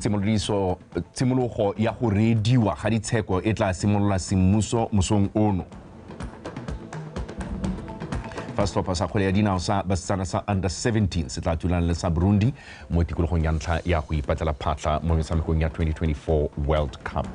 Tshimologo ya go reediwa ga ditsheko e tla simolola semmuso mosong ono. Fa setlhopha sa kgwele ya dinao sa basetsana sa under 17 se tla thulana le sa Burundi mo tikologong ya ntlha ya go ipatlela phatlha mo metshamekong ya 2024 World Cup.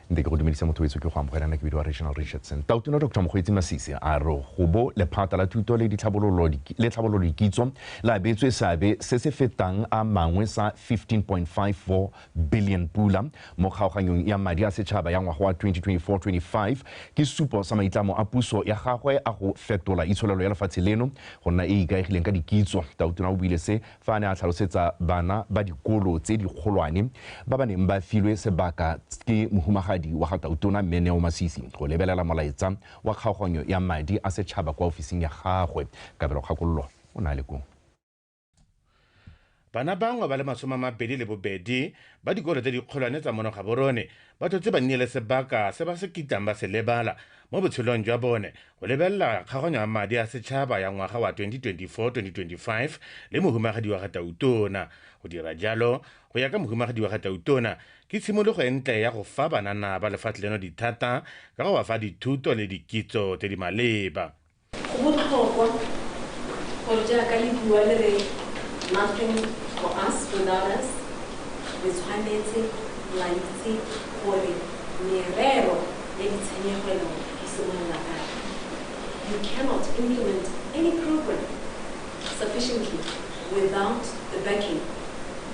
Nte ke go dumedisa motho wetso, ke go amogelana ke bidiwa Regional Richardson. Tautona Dr Mokgweetsi Masisi a re go bo lephata la thuto le ditlhabololo le tlhabololo dikitso la abetswe seabe se se fetang a mangwe sa 15.54 billion pula mo kgaoganyong ya madi a setšhaba ya ngwaga wa 2024-25 ke supo sa maitlamo a puso ya gagwe a go fetola itsholelo ya lefatshe leno go nna e e ikaegileng ka dikitso. Tautona o buile se fa a ne a tlhalosetsa bana ba dikolo tse dikgolwane ba ba neng ba filwe sebaka ke mohumagadi wa ga Tautona, Mme Neo Masisi, go lebelela molaetsa wa kgaoganyo ya madi a setšhaba kwa ofising ya gagwe. Kabelo Kgakololo o ne a le koo. Bana bangwe ba le 28 ba dikolo tse dikgolwane tsa mono Gaborone ba tlhotse ba nnile sebaka se ba se kitlang ba se lebala mo botshelong jwa bone go lebelela kgaoganyo ya madi a setšhaba ya ngwaga wa 2024-2025 le mohumagadi wa ga Tautona. Go dira jalo, go ya ka mohumagadi wa ga Tautona, ke tshimologo e ntle ya go fa banana ba lefatshe leno dithata ka go ba fa dithuto le dikitso tse di maleba. Go botlhokwa gore jaaka le bua le re nothing for us without us, le tshwanetse la itse gore merero ya ditshenyegelo e simolola kae. You cannot implement any program sufficiently without the backing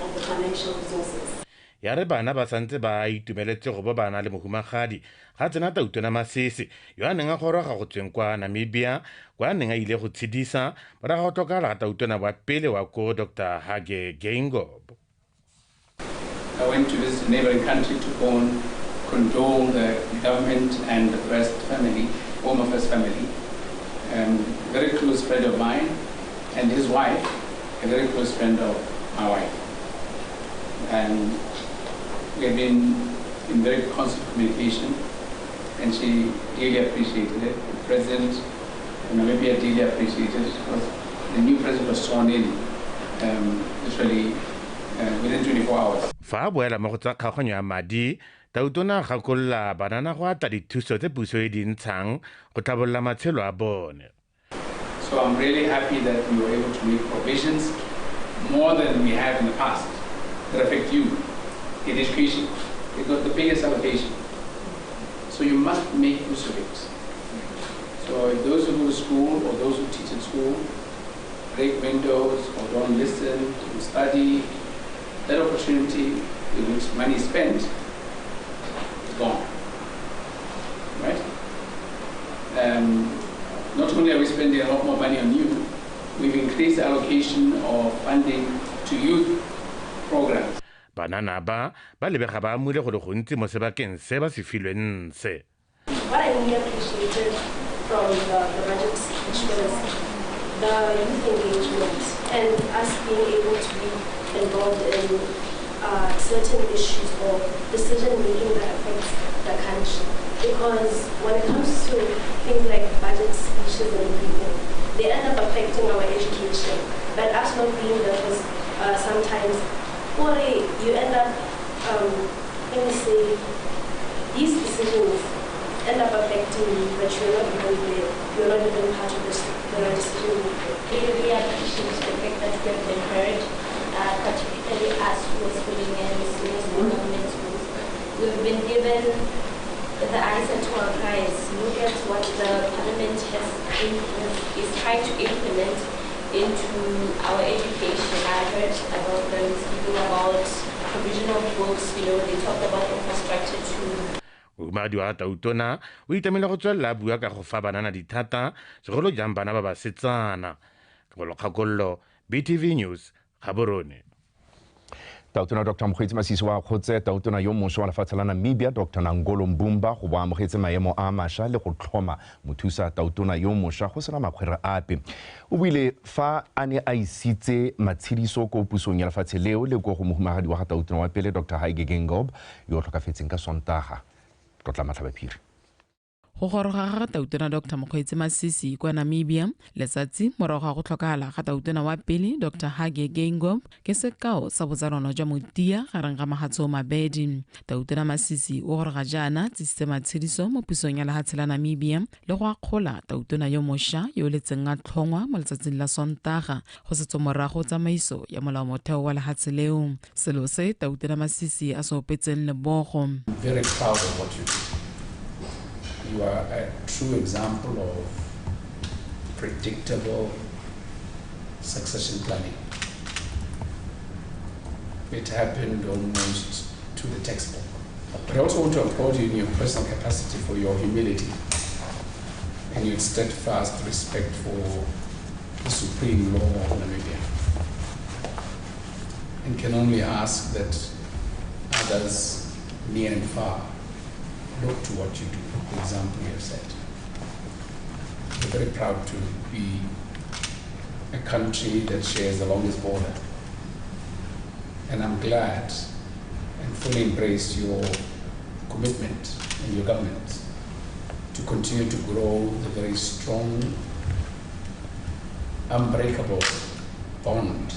of the financial resources. Ya re bana ba santse ba itumeletse go bo bana le mohumagadi, ga tsena Tautona Masisi yo a neng a goroga go tsweng kwa Namibia kwa a neng a ile go tshedisa morago go tlhokagala ga Tautona wa pele wa ko Dr Hage Geingob. I went to visit a neighboring country to go and condole the government and the first family, former first family. Very close friend of mine and his wife, a very close friend of my wife. And we have been in very constant communication, and she really appreciated it. The president of Namibia really appreciated it because the new president was sworn in literally within 24 hours. Fa a boela mo go tsa kgaoganyo ya madi, Tautona a gakolola banana go atla dithuso tse puso e di ntshang go tlhabolola matshelo a bone. So I'm really happy that we were able to make provisions more than we have in the past that affect you in education. They got the biggest allocation. So you must make use of it. So if those who go to school or those who teach at school break windows or don't listen, don't study, that opportunity in which money is spent is gone. Right? Not only are we spending a lot more money on you, we've increased the allocation of funding to youth programs. Banana ba ba lebega ba amule go le gontsi mo sebakeng se ba se filweng se. What I really appreciated from the budget speech was the youth engagement and us being able to be involved in certain issues or decision making that affects the country. Because when it comes to things like budget speeches and everything, they end up affecting our education. But us not being there was sometimes, or you end up, let me say, these decisions end up affecting you, but you're not even there. You're not even part of this, the decision making. We really appreciate the fact that we have been heard, particularly us who are schooling in senior school, government schools. We've been given the answer to our cries. Look at what the parliament has is trying to implement into our education. I heard about them speaking about provision of books, they talked about infrastructure too. Mohumagadi wa Tautona o itamile go tswelela a bua ka go fa banana dithata, segolo jang bana ba basetsana. Kabelo Kgakololo, BTV News, Gaborone. Tautona Dr Mokgweetsi Masisi wa akgotse Tautona yo mošwa wa lefatshe la Namibia Dr Nangolo Mbumba go bo amogetse maemo a mašwa le go tlhoma mothusa Tautona yo mošwa go sena makgwere ape. O buile fa a ne a isitse matshediso ko pusong ya lefatshe leo le ko go mohumagadi wa ga Tautona wa pele Dr Hage Geingob yo o tlhokafetseng ka Sontaga. Tlotla Matlhabaphiri. Go goroga ga Tautona Dr Mokgweetsi Masisi kwa Namibia letsatsi morago ga go tlhokagala ga Tautona wa pele Dr Hage Geingob ke sekao sa botsalano jwa motia gareng ga mahatshe o mabedi. Tautona Masisi o goroga jaana tsisitse matshediso mo pusong ya lehatshe la Namibia le go akgola Tautona yo mošwa yo o letseng a tlhongwa mo letsatsing la Sontaga go setswe morago tsamaiso ya molaomotheo wa lehatshe leo. Selo se Tautona Masisi a se opetseng lebogo. Very proud of what you do. You are a true example of predictable succession planning. It happened almost to the textbook. But I also want to applaud you in your personal capacity for your humility and your steadfast respect for the supreme law of Namibia. And can only ask that others near and far look to what you do, the example you have set. We're very proud to be a country that shares the longest border. And I'm glad and fully embrace your commitment and your government to continue to grow the very strong, unbreakable bond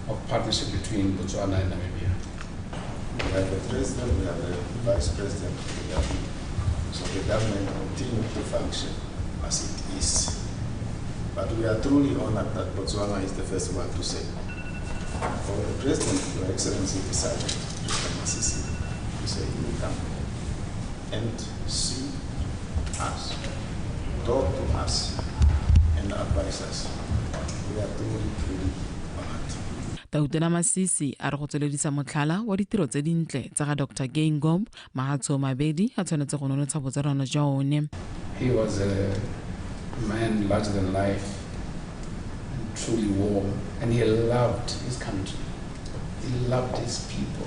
of partnership between Botswana and Namibia. We have a president, we have a vice president of the government. So the government continues to function as it is. But we are truly honored that Botswana is the first one to say, for the president, Your Excellency decided, President Masisi, to say he will come and see us, talk to us, and advise us. We are truly, truly honored. Tautona Masisi a re go tsweledisa motlhala wa ditiro tse dintle tsa ga Dr Geingob, mahatshe o mabedi a tshwanetse go nonotsha botsalano jwa one. He was a man larger than life and truly warm, and he loved his country. He loved his people.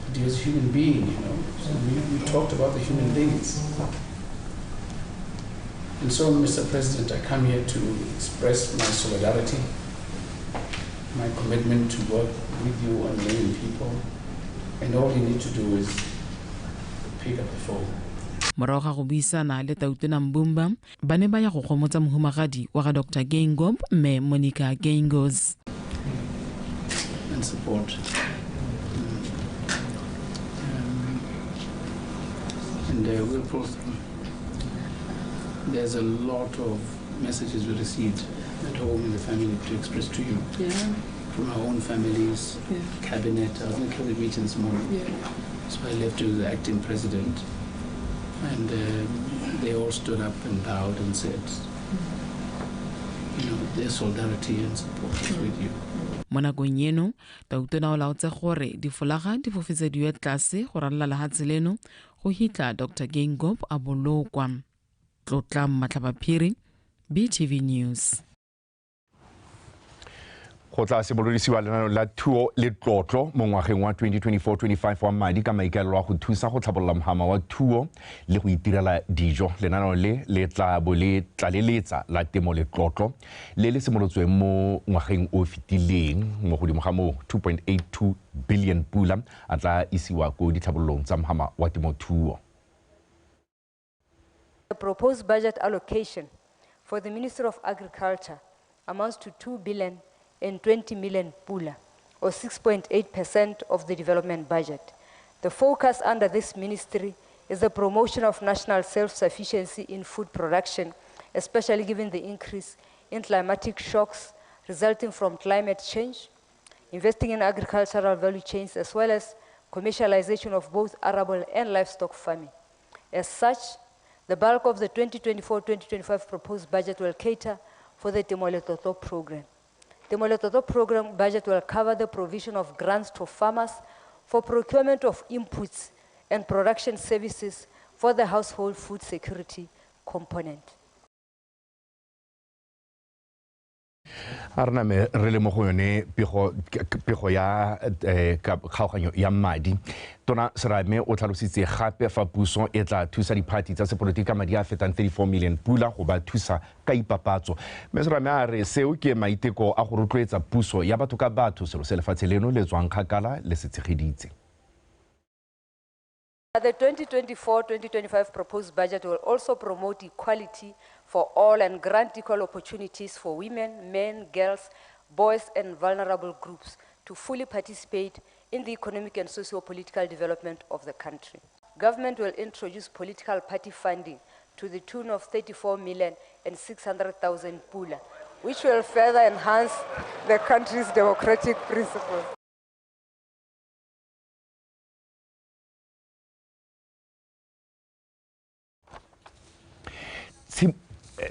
But he was a human being, you know. So we talked about the human things. And so, Mr. President, I come here to express my solidarity, my commitment to work with you and many people, and all you need to do is pick up the phone. Morago ga go buisana le Tautona Mbumba, ba ne ba ya go gomotsa mohumagadi wa ga Dr Geingob, mme Monica Geingos. And support. And we'll pull through. There's a lot of messages we received at home in the family to express to you. Yeah. From our own families, yeah. Cabinet. I was in the cabinet meeting this morning. Yeah. So I left to the acting president, and they all stood up and bowed and said, you know, their solidarity and support is with you. Mo nakong eno, Tautona o laotse gore difolaga di fofisediwe tlase go ralala lehatshe leno go hitla Dr Geingob a bolokwa. Tlotla Matlhabaphiri, BTV News. Go tla simolodisiwa lenaneo la thuo le tlotlo mo ngwageng wa 2024-25 wa madi ka maikaelelo a go thusa go tlhabolola mohama wa thuo le go itirela dijo. Lenaneo le le tla bo le tlaleletsa la temo le tlotlo le le simolotsweng mo ngwageng o fetileng. Mo godimo ga moo, 2.82 billion pula a tla isiwa ko ditlhabololong tsa mohama wa temothuo. The proposed budget allocation for the Ministry of Agriculture amounts to 2 billion and 20 million pula, or 6.8% of the development budget. The focus under this ministry is the promotion of national self-sufficiency in food production, especially given the increase in climatic shocks resulting from climate change, investing in agricultural value chains, as well as commercialization of both arable and livestock farming. As such, the bulk of the 2024-2025 proposed budget will cater for the Temo Letlotlo program. The Temo Letlotlo program budget will cover the provision of grants to farmers for procurement of inputs and production services for the household food security component. A re name re le mo go yone pego ya kgaoganyo ya madi. Tona Serame o tlhalositse gape fa puso e tla thusa diphathi tsa sepolotiki ka madi a fetang 34 million pula go ba thusa ka ipapatso. Mme Serame a re seo ke maiteko a go rotloetsa puso ya batho ka batho, selo se lefatshe leno le tswang kgakala le se tshegeditse. The 2024-2025 proposed budget will also promote equality for all and grant equal opportunities for women, men, girls, boys, and vulnerable groups to fully participate in the economic and socio-political development of the country. Government will introduce political party funding to the tune of 34,600,000 pula, which will further enhance the country's democratic principles.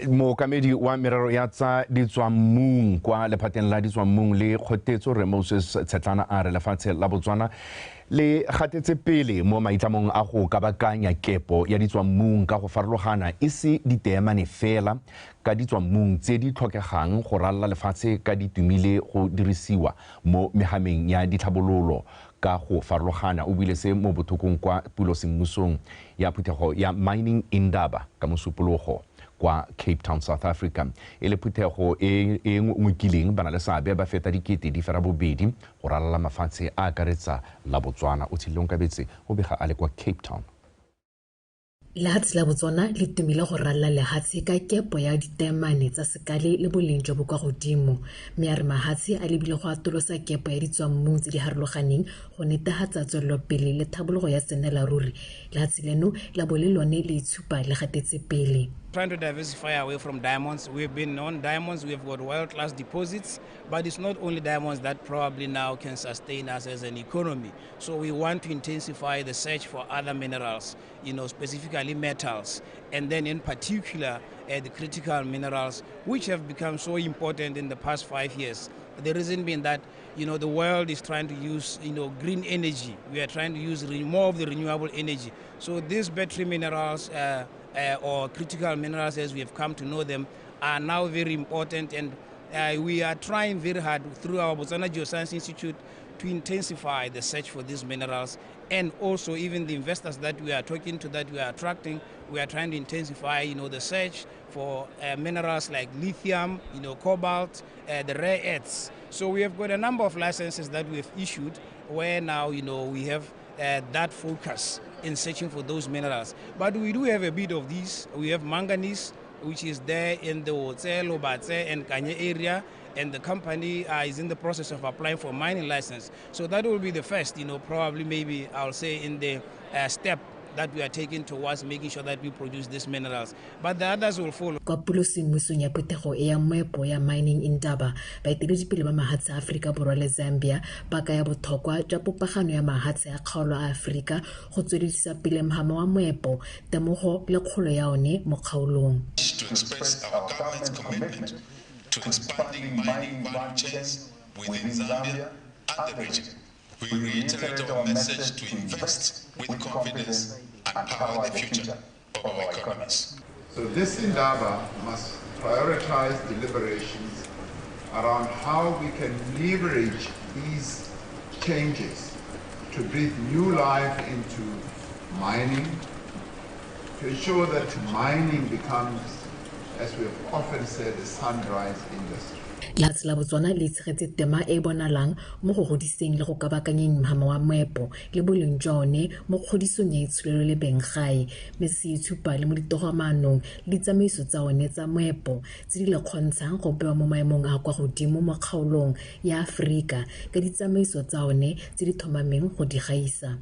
Mookamedi wa merero ya tsa ditswammung kwa lephateng la ditswammung le kgotetso re Moses Tshetlana a re lefatshe la Botswana le gatetse pele mo maitlamong a go kabakanya kepo ya ditswammung ka go farologana e se diteemane fela ka ditswammung tse di tlhokegang go ralala lefatshe ka di tumile go dirisiwa mo mehameng ya ditlhabololo ka go farologana. O buile se mo bothokong kwa pulosemmusong ya phuthego ya Mining Indaba ka Mosupologo kwa Cape Town, South Africa. E le phuthego e e ngokileng bana le seabe ba feta 82 go ralala mafatshe a akaretsa la Botswana. O tshilong kabetse o bega a le kwa Cape Town. Lehatshe la Botswana le tumile go ralala lehatshe ka kepo ya diteemane tsa sekale le boleng jo bo kwa godimo, mme a re mahatshe a lebile go atolosa kepo ya ditswammung tse di harologaneng go netefatsa tswelelopele le tlhabologo ya tsenelaruri. Lehatshe leno la bo le lone le itshupa le gatetse pele. Trying to diversify away from diamonds. We've been on diamonds, we've got world-class deposits, but it's not only diamonds that probably now can sustain us as an economy. So we want to intensify the search for other minerals, you know, specifically metals, and then in particular the critical minerals, which have become so important in the past 5 years. The reason being that, you know, the world is trying to use, you know, green energy. We are trying to use more of the renewable energy. So these battery minerals or critical minerals as we have come to know them are now very important, and we are trying very hard through our Botswana Geoscience Institute to intensify the search for these minerals, and also even the investors that we are talking to, that we are attracting, we are trying to intensify, you know, the search for minerals like lithium, you know, cobalt, the rare earths. So we have got a number of licenses that we have issued where now, you know, we have that focus in searching for those minerals. But we do have a bit of these. We have manganese, which is there in the Otse, Lobatse, and Kanye area, and the company is in the process of applying for mining license. So that will be the first, you know, probably maybe I'll say in the step that we are taking towards making sure that we produce these minerals. But the others will follow. Kwa pulosemmusong ya phuthego e ya moepo ya Mining Indaba, baeteledipele ba mahatshe a Aforika Borwa le Zambia ba kaya botlhokwa jwa popagano ya mahatshe a kgaolo a Aforika go tsweledisa pele mhama wa moepo, temogo le kgolo ya one mo kgaolong. To express our government's commitment to expanding mining value chains within Zambia and the region. We reiterate our message to invest with confidence and power the future of our economies. So this Indaba must prioritize deliberations around how we can leverage these changes to breathe new life into mining, to ensure that mining becomes, as we have often said, a sunrise industry. Lehatshe la Botswana le itshegetse tema e e bonalang mo go godiseng le go kabakanyeng mhama wa moepo le boleng jwa one mo kgodisong ya itsholelo le benggae, mme se itshupa le mo ditogamaanong le ditsamaiso tsa one tsa moepo tse di le kgontshang go bewa mo maemong a kwa godimo mo kgaolong ya Aforika ka ditsamaiso tsa one tse di thomameng go di gaisa.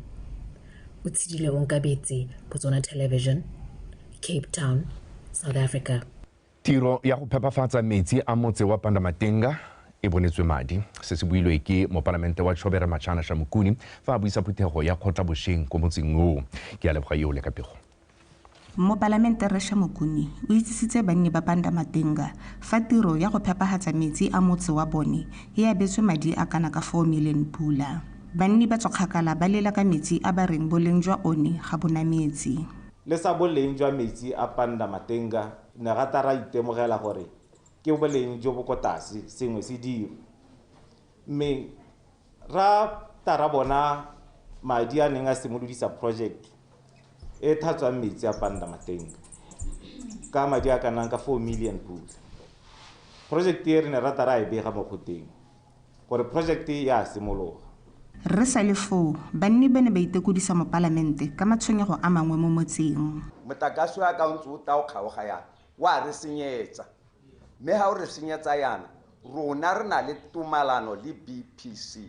O tshedile Onkabetse, Botswana Television, Cape Town, South Africa. Tiro ya go phepafatsa metsi a motse wa Pandamatenga e bonetswe madi. Se se builwe ke mopalamente wa Tshobera Machana Shamukuni fa a buisa phuthego ya kgotla bošeng ko motseng oo. Ke a leboga eo le ka pego. Mopalamente Rre Shamukuni o itsisitse banni ba Pandamatenga fa tiro ya go phepafatsa metsi a motse wa bone e abetswe madi a kana ka 4 million pula. Banni ba tswa kgakala ba lela ka metsi a ba reng boleng jwa one ga bona metsi. Le sa boleng jwa metsi a Pandamatenga ne rata ra itemogela gore ke boleng jo bo ko tlase sengwe se dirwe, mme ra ta ra bona madi a neng a simolodisa project e thatswang metsi a Pandamatenga ka madi a kanang ka 4 million pula. Project e re ne rata ra e bega mo kgoteng gore project e ya simologa. Re sa le foo, banni ba ne ba itekodisa mopalamente ka matshwenyego a mangwe mo motseng. Motlakase wa ka o ntse o tla o kgaoga yana, wa re senyetsa. Mme ga o re senyetsa yana, rona re na le tumalano le BPC,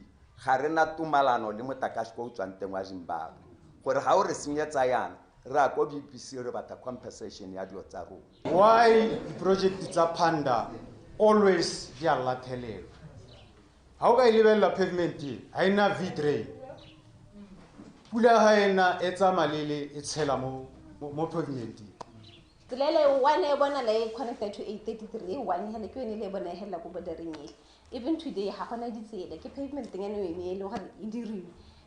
ga re na tumalano le motlakase ko o tswang teng wa Zimbabwe. Gore ga o re senyetsa yana, re ya ko BPC re batla compensation ya dilo tsa rona. Why di-project tsa Panda always di a lathelelwa? Ha o ka e lebelela pavement e, ha e na V-drain. Pula ha e na e tsamaya le e tshela mo pavement e. Tsela ele one e bona la e connected to 833 one hele ke yone le e bona e helela ko bordereng ele. Even today ha gona ditsela, ke pavement nyana yone e leng gore e diriwe.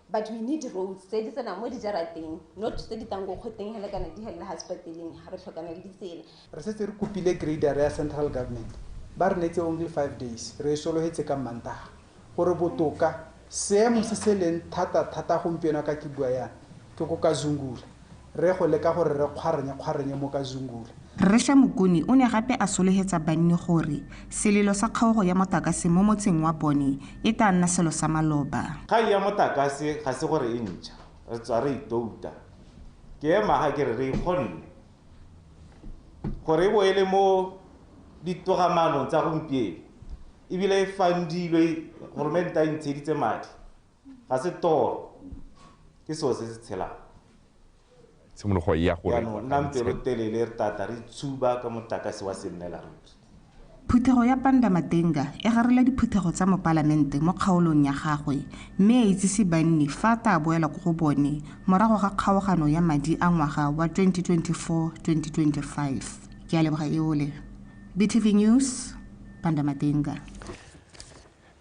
But we need roads tse di tsenang mo dijarateng, not tse di tlang ko kgoteng hele kana di helela hospitaleng, ha re tlhokana le ditsela. Re setse re kopile grader ya central government, ba re neetse only 5 days, re e sologetse ka Mantaga. Gore botoka seemo se se leng thata-thata gompieno ka ke bua yana ke ko Kazungula, re go leka gore re kgwarenye mo Kazungula. Rre Shamukuni o ne gape a sologetsa banni gore selelo sa kgaogo ya motlakase mo motseng wa bone e tla nna selo sa maloba. Kgang ya motlakase ga se gore e ntšha, re tswa re itouta. Ke ema ga ke re re ikgonne gore e bo e le mo ditogamaanong tsa gompieno, ebile e fundilwe, goromente a ntsheditse madi, ga se toro, ke selo se se tshelang. Tshimologo ya gore Jaanong nnang pelotelele re tata re tshuba ka motlakase wa sennela ruri. Phuthego ya Pandamatenga e garela diphuthego tsa mopalamente mo kgaolong ya gagwe mme a itsise banni fa a tla boela ko go bone morago ga kgaogano ya madi a ngwaga wa 2024-2025. Ke a leboga eole. BTV News, Pandamatenga.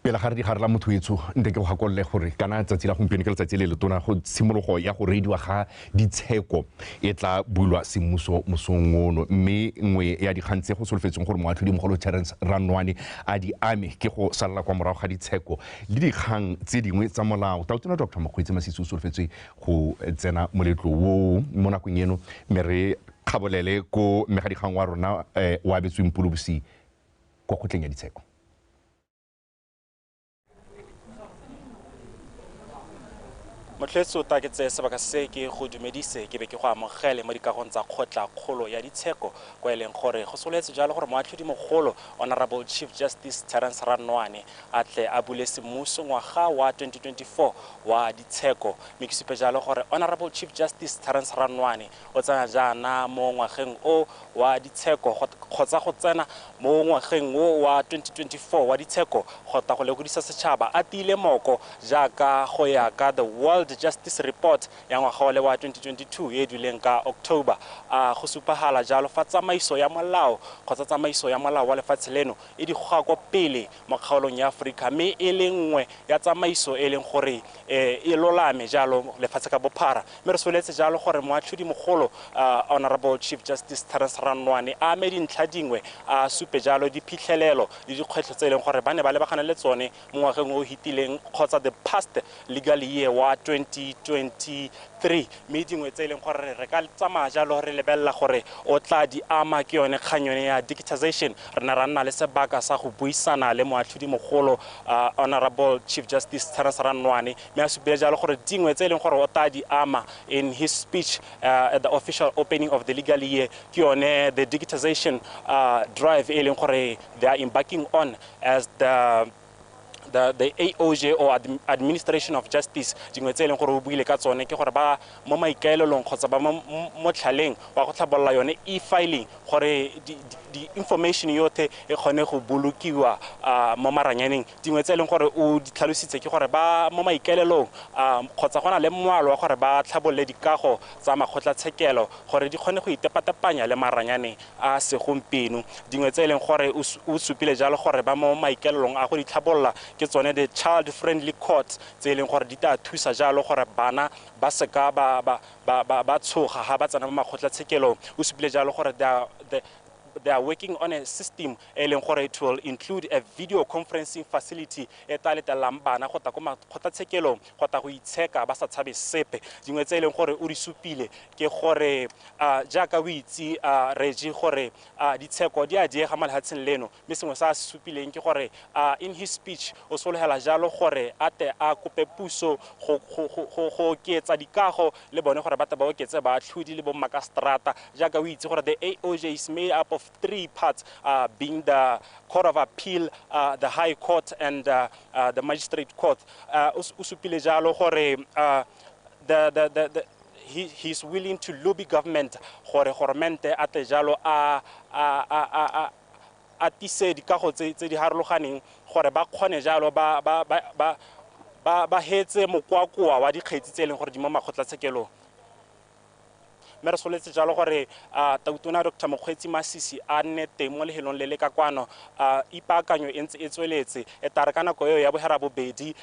Pele ga re digare la motho etsho, nte ke go gakolole gore kana tsatsi la gompieno ke letsatsi le letona go tshimologo ya go reediwa ga ditsheko e tla bulwa semmuso mosong ono, mme nngwe ya dikgang tse go solofetsweng gore moatlhodi mogolo Terence Rannoane a di ame ke go salela kwa morago ga ditsheko le dikgang tse dingwe tsa molao. Tautona Dr Mokgweetsi Masisi o solofetswe go tsena moletlo oo mo nakong eno, mme re kgabolele ko mmegadikgang wa rona o abetsweng Polobosi kwa kgotleng ya ditsheko. Motlhetso ta ke tseye sebaka se ke go dumedise ke be ke go amogele mo dikagong tsa kgotlakgolo ya ditsheko kwa e leng gore go soletse jalo gore moatlhodi mogolo Honorable Chief Justice Terence Rannoane a tle a bule semmuso ngwaga wa 2024 wa ditsheko. Mme ke supe jalo gore Honorable Chief Justice Terence Rannoane o tsena jaana mo ngwageng o wa ditsheko kgotsa go tsena mo ngwageng o wa 2024 wa ditsheko go tla go lekodisa setšhaba a tiile moko jaaka go ya ka the World Justice Report ya ngwaga wa 2022 e duleng ka October. Go supagala jalo fa tsamaiso ya molao kgotsa tsamaiso ya molao wa lefatshe leno e di goga kwa pele mo kgaolong ya Aforika, mme e le nngwe ya tsamaiso e leng gore e lolame jalo lefatshe ka bophara. Mme re soletse jalo gore moatlhodi mogolo Honorable Chief Justice Terence Rannoane a ame dintlha dingwe, a supe jalo diphitlhelelo le dikgwetlho tse e leng gore ba ne ba lebagana le tsone mo ngwageng o hitileng kgotsa the past legal year wa 2023. Mme dingwe tse e leng gore re ka tsamaya jalo re lebelela gore o tla di ama ke yone kgang yone ya digitization. Re ne ra nna le sebaka sa go buisana le moatlhodi mogolo Honorable Chief Justice Terence Rannoane, mme a supile jalo gore dingwe tse e leng gore o tla di ama in his speech at the official opening of the legal year ke yone the digitization drive e leng gore they are embarking on as the AOJ or Administration of Justice. Dingwe tse e leng gore o buile ka tsone ke gore ba mo maikaelelong kgotsa ba mo motlhaleng wa go tlhabolola yone e-filing gore di-information yotlhe e kgone go bolokiwa mo maranyaneng. Dingwe tse e leng gore o di tlhalositse ke gore ba mo maikaelelong kgotsa go na le moalo wa gore ba tlhabolole dikago tsa makgotlatshekelo gore di kgone go itepatepanya le maranyane a segompieno. Dingwe tse e leng gore o supile jalo gore ba mo maikaelelong a go di tlhabolola ke tsone the child friendly courts tse e leng gore di tla thusa jalo gore bana ba seka ba tshoga ga ba tsena mo makgotlatshekelong. O supile jalo gore They are working on a system e leng gore it will include a video conferencing facility e tla letelelang bana go tla ko kgotlatshekelong go tla go itsheka ba sa tshabe sepe. Dingwe tse e leng gore o di supile ke gore jaaka o itse Reggie gore ditsheko di a diega mo lefatsheng leno, mme sengwe se a se supileng ke gore in his speech o sologela jalo gore a te a kope puso go oketsa dikago le bone gore ba tle ba oketse baatlhodi le bo mmakaseterata. Jaaka o itse gore the AOJ is made up of three parts, being the Court of Appeal, the High Court and the Magistrate Court. O supile jalo gore he's willing to lobby government gore goromente a tle jalo a tise dikago tse di harologaneng gore ba kgone jalo ba hetse mokwakoa wa dikgetsi tse e leng gore di mo makgotlatshekelong. Mme re soletse jalo gore Tautona Dr. Mokgweetsi Masisi a nne teng mo lehelong le le ka kwano. Ipaakanyo e ntse e tsweletse, e tare ka nako eo ya boherabobedi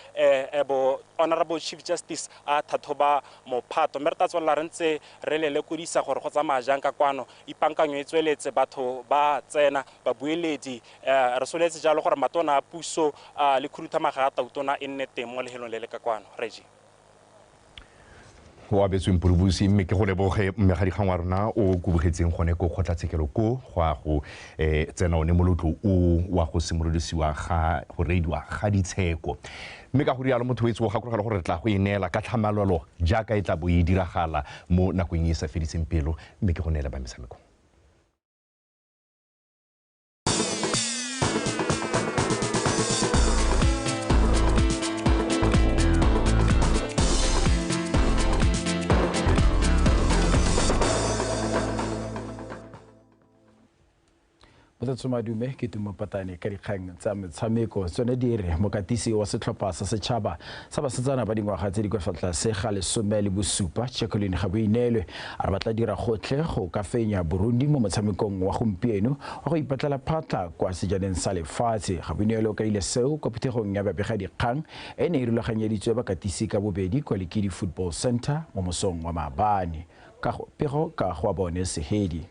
bo Honorable Chief Justice a thathoba mophato, mme re tla tswelela re ntse re le lekodisa gore go tsamaya jang ka kwano. Ipaankanyo e tsweletse, batho ba tsena, babueledi. Re soletse jalo gore matona a puso le khuduthamaga ya Tautona e nne teng mo lehelong le le ka kwano. Reggie. O abetsweng Porobusi, mme ke go leboge mmegadikgang wa rona o kubugetseng gone ko kgotlatshekelo ko go a go tsena one molotlo o wa go simolodisiwa ga go reediwa ga ditsheko. Mme ka go rialo motho o itse o gakologela gore re tla go e neela ka tlhamalalo jaaka e tla bo e diragala mo nakong e e sa fediseng pelo, mme ke go neela ba metshameko. Madume ke Tumo Patane ka dikgang tsa metshameko. Tsone di re mokatisi wa setlhopha sa setšhaba sa basetsana ba dingwaga tse di kwa fa tlase ga 17 Jacqueline Gaboinelwe a re batla dira gotlhe go ka fenya Burundi mo motshamekong wa gompieno wa go ipatlela phatla kwa sejaneng sa lefatshe. Gaboinelwe o kaile seo kwa phuthegong ya babegadikgang e ne e rulaganyeditswe bakatisi ka bobedi kwa Lekidi Football Center mo mosong wa maabane. Pego ka go bone Sehedi.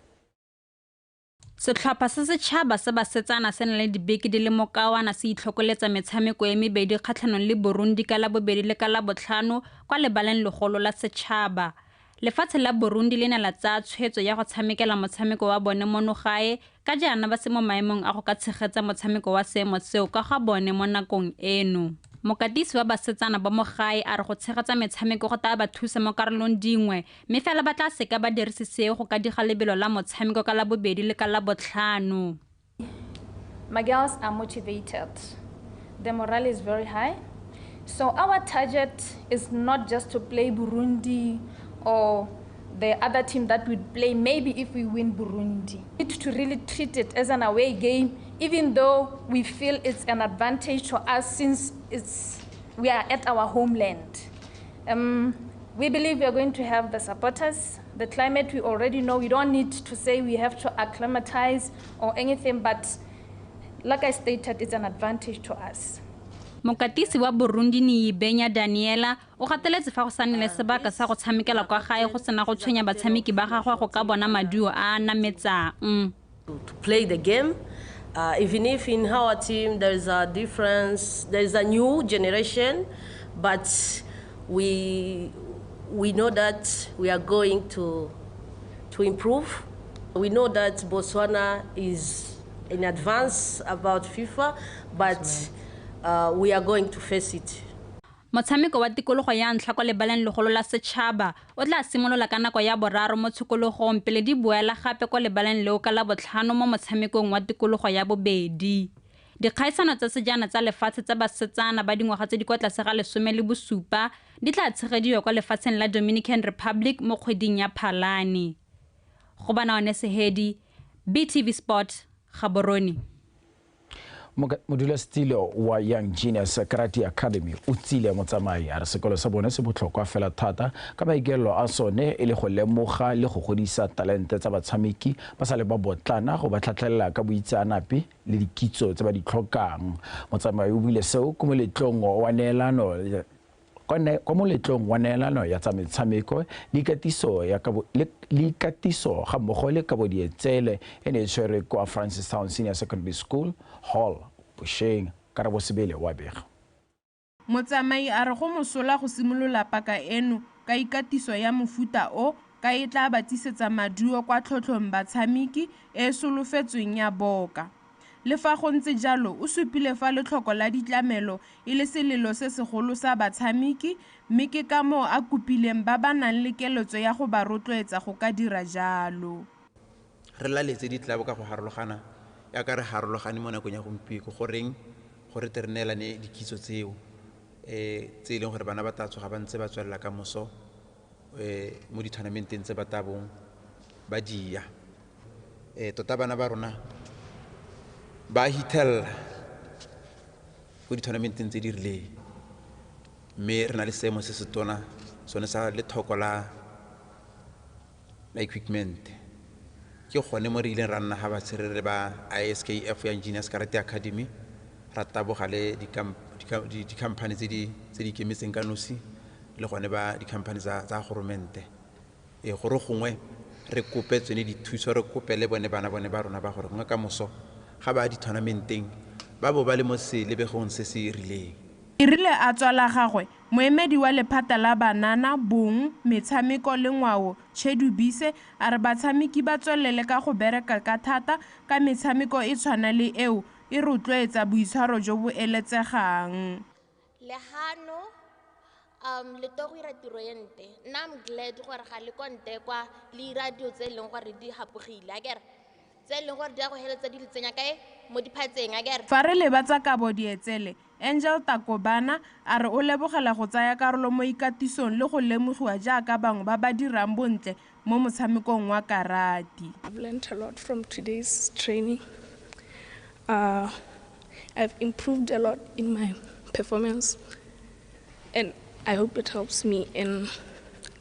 Setlhopha sa setšhaba sa basetsana se na le dibeke di le mokawana se itlhokoletsa metshameko e mebedi kgatlhanong le Burundi ka Labobedi le ka Labotlhano kwa lebaleng legolo la setšhaba. Lefatshe la Burundi le ne la tsaya tshwetso ya go tshamekela motshameko wa bone mono gae ka jaana ba se mo maemong a go ka tshegetsa motshameko wa seemo seo ka ga bone mo nakong eno. Mokatisi wa basetsana ba mo gae a re go tshegetsa metshameko go tla ba thusa mo karolong dingwe, mme fela ba tla seka ba dirise seo go ka diga lebelo la motshameko ka Labobedi le ka Labotlhano. My girls are motivated. The morale is very high. So our target is not just to play Burundi or the other team that would play maybe if we win Burundi. We need to really treat it as an away game, even though we feel it's an advantage to us since we are at our homeland. We believe we are going to have the supporters. The climate we already know. We don't need to say we have to acclimatize or anything, but like I stated, it's an advantage to us. Mokatisi wa Burundi Niyibenya Daniela o gateletse fa go sa nne le sebaka sa go tshamekela kwa gae go sena go tshwenya batshameki ba gagwe go ka bona maduo a a nametsang. To play the game, even if in our team there is a difference, there is a new generation, but we know that we are going to improve. We know that Botswana is in advance about FIFA, but we are going to face it. Motshameko wa tikologo ya ntlha kwa lebaleng legolo la setšhaba o tla simolola ka nako ya 3 mo tshokologong pele di boela gape kwa lebaleng leo ka Labotlhano mo motshamekong wa tikologo ya bobedi. Dikgaisano tsa sejana tsa lefatshe tsa basetsana ba dingwaga tse di kwa tlase ga 17 di tla tshegediwa kwa lefatsheng la Dominican Republic mo kgweding ya Phalane. Go bana one Sehedi, BTV Sport, Gaborone. Modulasetilo wa Young Genius Karate Academy o tsile motsamai a re sekolo sa bone se botlhokwa fela thata ka maikaelelo a sone e le go lemoga le go godisa talente tsa batshameki ba sa le ba botlana go ba tlhatlhelela ka boitseanape le dikitso tse ba di tlhokang. Motsamai o buile seo ko moletlong wa neelano Kwa moletlong wa neelano ya tsa metshameko le ikatiso ga mmogo le kabo dietsele e ne e tshwerwe kwa Francistown Senior Secondary School Hall bošeng. Karabo Sebele wa bega. Motsamai a re go mosola go simolola paka eno ka ikatiso ya mofuta o ka e tla ba tsisetsa maduo kwa tlhotlhong batshameki e solofetsweng ya boka. Le fa go ntse jalo, o supile fa letlhoko la ditlamelo e le selelo se segolo sa batshameki, mme ke ka moo a kopileng ba ba nang le keletso ya go ba rotloetsa go ka dira jalo. Re laletse ditlabo ka go harologana, ya ka re harologane mo nakong ya gompieno, goreng gore tle re neelane dikitso tseo tse e leng gore bana ba tla tsoga ba ntse ba tswelela ka moso mo di-tournamenteng tse ba tla bong ba dia. Tota bana ba rona ba hithelela ko di-tournamenteng tse di rileng, mme re na le seemo se se tona sone sa lethoko la equipment. Ke gone mo re ileng ra nna ga batshe re re ba ISKF ya Engineers Karate Academy, ra taboga le di-company tse di ikemetseng ka nosi le gone ba di-company tsa goromente, gore gongwe re kope tsone dithuso, re kope le bone bana bone ba rona ba gore gongwe ka moso ga ba di-tournamenteng ba bo ba le mo selebegong se se rileng. E rile a tswa la gagwe, moemedi wa lephata la banana, bong, metshameko le ngwao, Chedubise, a re batshameki ba tswelele ka go bereka ka thata ka metshameko e tshwana le eo e rotloetsa boitshwaro jo bo eletsegang. Lehano le to go ira tiro e nte. Nna I'm glad gore ga le konte kwa le ira dilo tse e leng gore di hapogile, akere tse e leng gore di a go heletsa di le tsenya kae mo diphatseng, akere. Fa re leba tsa kabo dietsele, Angel Takobana a re o lebogela go tsaya karolo mo ikatisong le go lemogiwa jaaka bangwe ba ba dirang bontle mo motshamekong wa karate. I've learned a lot from today's training. I've improved a lot in my performance, and I hope it helps me in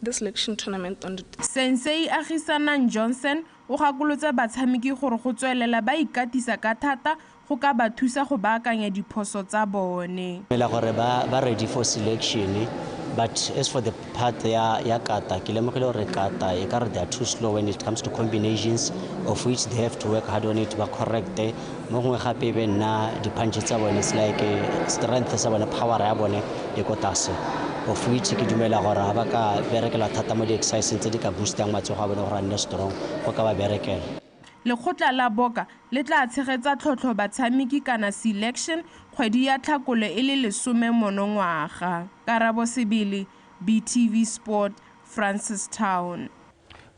the selection tournament on the Sensei Agisanang Johnson o gakolotse batshameki gore go tswelela ba ikatisa ka thata go ka ba thusa go baakanya diphoso tsa bone. Mela gore ba ready for selection, but as for the part ya kata, ke lemogile gore kata e ka re they are too slow when it comes to combinations, of which they have to work hard on it, ba correct. Mo gongwe gape e be nna di-punch tsa bone, it's like strength sa bone, power ya bone e ko tlase, of which ke dumela gore ga ba ka berekela thata mo di-exerciseng tse di ka boostang matsogo a bone gore a nne strong, go ka ba berekela. Lekgotla la Boka le tla tshegetsa tlhotlho batshameki kana selection kgwedi ya Tlhakole e le 10 monongwaga. Karabo Sebele, BTV Sport, Francistown.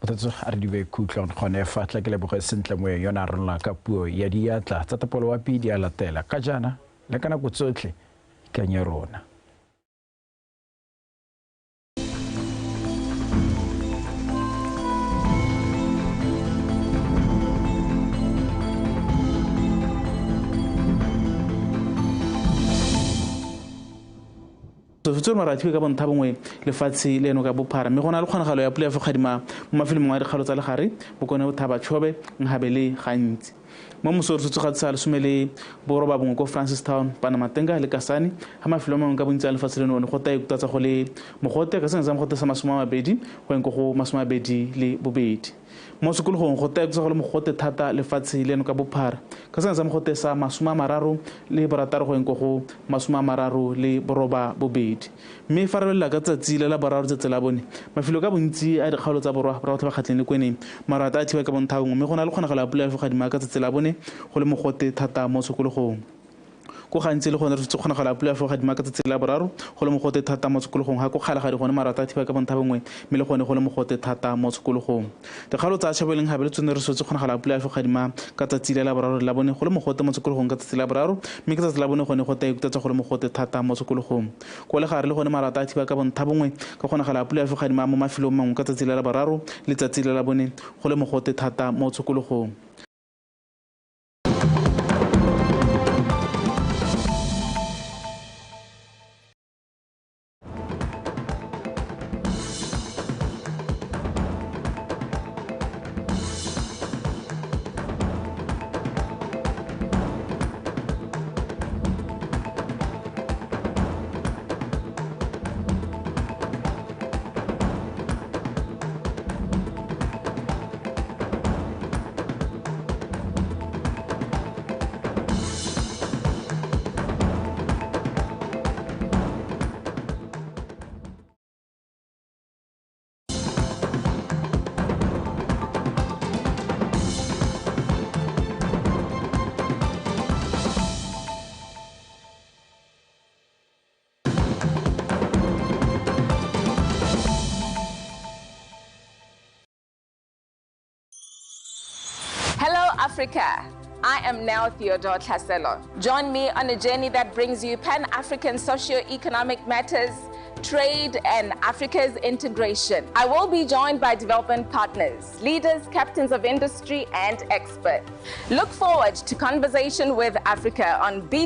Mothatso a re dibe khutlong gone fa tla ke leboge sentle moeng yona a rola ka puo ya diatla tsa tapolo wa pidi a latela ka jaana le ka nako tsotlhe ikanye rona. Sefutse marathiwe ka bontha bongwe lefatshe leno ka bophara, mme go na le kgonagalo ya pula ya fogadima mo mafelong a dikgalo tsa legare, Bokone Bothaba, Chobe, Nhabe le gantsi. Mo moso re tsoga tsa 19 ko Francistown, Panamatenga le Kasane, ga mafelo a mangwe ka bontsi a lefatshe leno one go ta ikuta go le mogote ka sengwe sa mogote sa 20 go eng go 22. Mo sekologong go ta ikuta go le mogote thata lefatshe leno ka bophara ka sengwe sa mogote sa 36 go eng go 38. Mme fa re lelela ka tsatsi le la boraro tsatsi la bone, mafelo ka bontsi a dikgaolo tsa borwa ba kgatleng le kweneng maro a ta thiwa ka bontha bongwe, mme go na le kgonagalo ya pula ya fogadima ka tsatsi la bone go le mogote thata mo sekologong. Ko gantsi le gone re tse kgonagalo ya pula ya fogadima ka tsatsi la boraro go le mogote thata mo sekologong, ga ko kgalagadi gone maro a ta thiwa ka bontha bongwe, mme le gone go le mogote thata mo sekologong. Dikgaolo tsa Tšhabeleng gape le tsone re setse kgonagalo ya pula ya fogadima ka tsatsi la boraro la bone go le mogote mo sekologong ka tsatsi la boraro, mme ka tsatsi la bone gone go ta ikuta go le mogote thata mo sekologong. Ko legare le gone maro a ta thiwa ka bontha bongwe ka kgonagalo ya pula ya fogadima mo mafelong mangwe ka tsatsi la boraro le tsatsi la bone go le mogote thata mo sekologong. Africa. I am now Theodore Tlhaselo. Join me on a journey that brings you Pan-African socio-economic matters, trade, and Africa's integration. I will be joined by development partners, leaders, captains of industry, and experts. Look forward to Conversation with Africa on B